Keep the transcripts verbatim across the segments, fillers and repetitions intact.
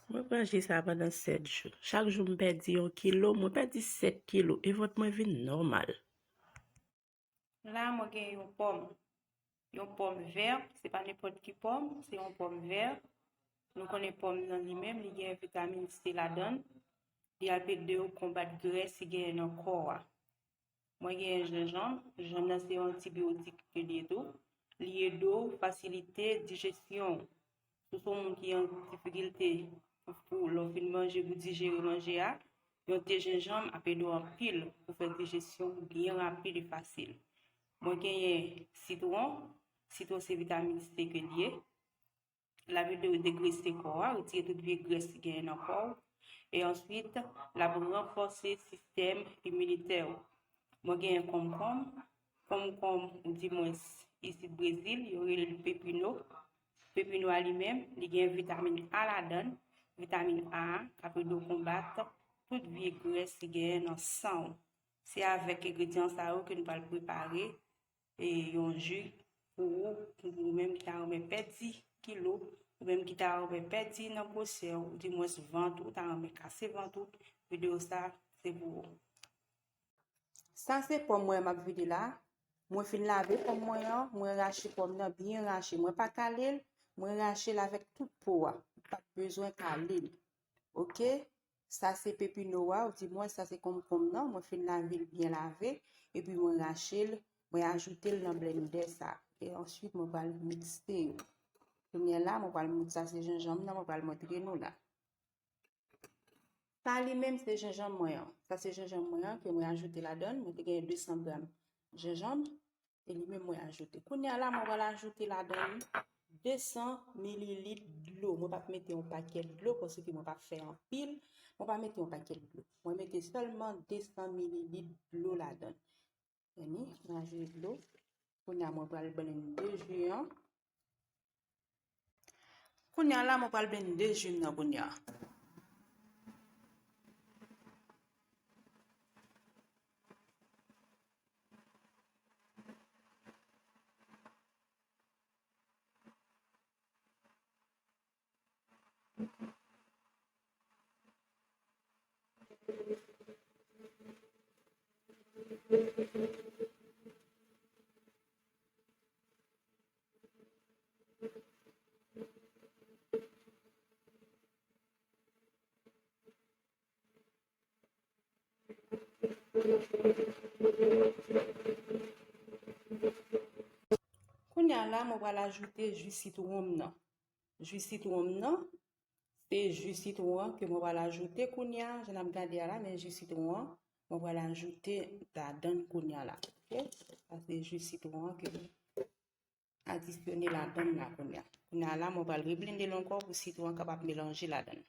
Mwen pran ji sa pandan sèt jou. Chak jou m pèdi yon kilo, mwen pèdi sèt kilo, e vant mwen vin nòmal. La, mwen gen yon pòm. Yon pòm vè, se pa nenpòt ki pòm, se yon pòm vè. Nou konnen pòm nan li menm, li gen vitamin C ladan l. Li ap ede w konbat grès ki genyen nan kò a. Mwen gen jenjanm. Jenjanm nan se yon antibiyotik ke li ye tou. Li ede w fasilite dijesyon w. Si w se yon moun ki an difikilte pou, pou lè w fin manje, pou dijere manje a, yon te jenjanm ap ede w anpil pou fè dijesyon w byen rapid e fasil. Mwen genyen sitwon. Sitwon se vitamin C ke li ye. L ap ede w degrese kò a, retire tout vye grès ki genyen nan kò w. E answit, l ap ranfòse sistèm iminitè w. Mwen genyen konkonm. Konkonm, oudimwens, isit Brezil, yo rele l pepino. Pepino a li menm, li gen vitamin A ladan l. Vitamin A a k ap ede w konbat tout vye grès ki genyen nan san w. Se avèk engredyan sa yo ke nou pral prepare e yon ji pou ou, pou ou menm ki ta renmen pèdi kilo, ou menm ki ta renmen pèdi nan gwosè w, oudimwens vant ou, ta renmen kase vant ou, videyo sa se pou ou. Sa se pòm mwen m ap vide la. Mwen fin lave pòm mwen an, mwen rache pòm nan byen rache. Mwen pa kale l, mwen rache l avèk tout po a. M pa t bezwen kale l. Oke? Sa se pepino a, oudimwens sa se konkonm nan. Mwen fin lave l byen lave, epi mwen rache l, mwen ajoute l nan blendè sa. E answit, mwen pral mikse yo. Kounye a la, mwen pral mont, sa se jenjanm nan, mwen pral montre nou la. Sa li menm se jenjanm mwen an. Sa se jenjanm mwen an ke mwen ajoute ladan l. Mwen te gen de san gram jenjanm. E li menm mwen ajoute. Kounye a la, mwen pral ajoute ladan li de san mililit dlo. Mwen p ap mete yon pakèt dlo paske mwen p ap fè anpil. Mwen pa mete yon pakèt dlo. Mwen mete sèlman de san mililit dlo ladan. Tande, mwen ajoute dlo. Kounye a, mwen pral blende ji an. Kounye a la, mwen pral blende ji m nan kounye a. Kounye a la, mwen pral ajoute ji sitwon m nan. Ji sitwon m nan, se ji sitwon an ke mwen pral ajoute kounye a, jan n ap gade a la, men ji sitwon an, mwen pral ajoute ladan kounye a la. Oke? Sa se ji sitwon an ke mwen adisyone ladan la kounye a. Kounye a la, mwen pral reblende l ankò pou sitwon an kapab melanje ladan.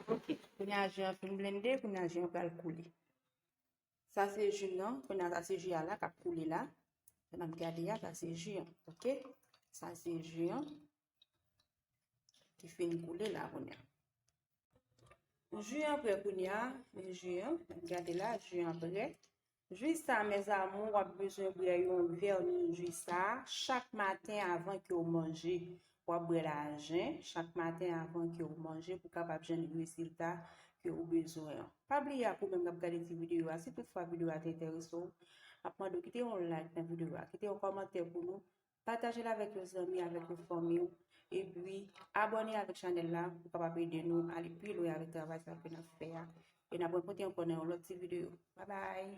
Oke, kounye a ji an fin blende, kounye a ji an pral koule. Sa se ji nan, kounye a sa se ji a la k ap koule la. Jan n ap gade a, sa se ji an, oke? Sa se ji an ki fin koule la kounye a. Ji an prè kounye a, men ji an, n ap gade la, ji an prè. Ji sa, mes amours, w ap bezwen bwè yon vè nan ji sa chak maten avan ke w manje. W ap bwè l ajen chak maten avan ke w manje pou w kapab jwenn rezilta ke w bezwen an. Pa bliye ak ou menm k ap gade ti videyo a, si toutfwa videyo a te enterese w, m ap mande w kite yon like nan videyo a, kite yon kòmantè pou nou, pataje l avèk yon zanmi, avèk yon fanmi w, epi abòne avèk chanèl la pou w kapab ede nou ale pi lwen avèk travay sa ke n ap fè a. E n ap rankontre ankò nan yon lòt ti videyo. Babay!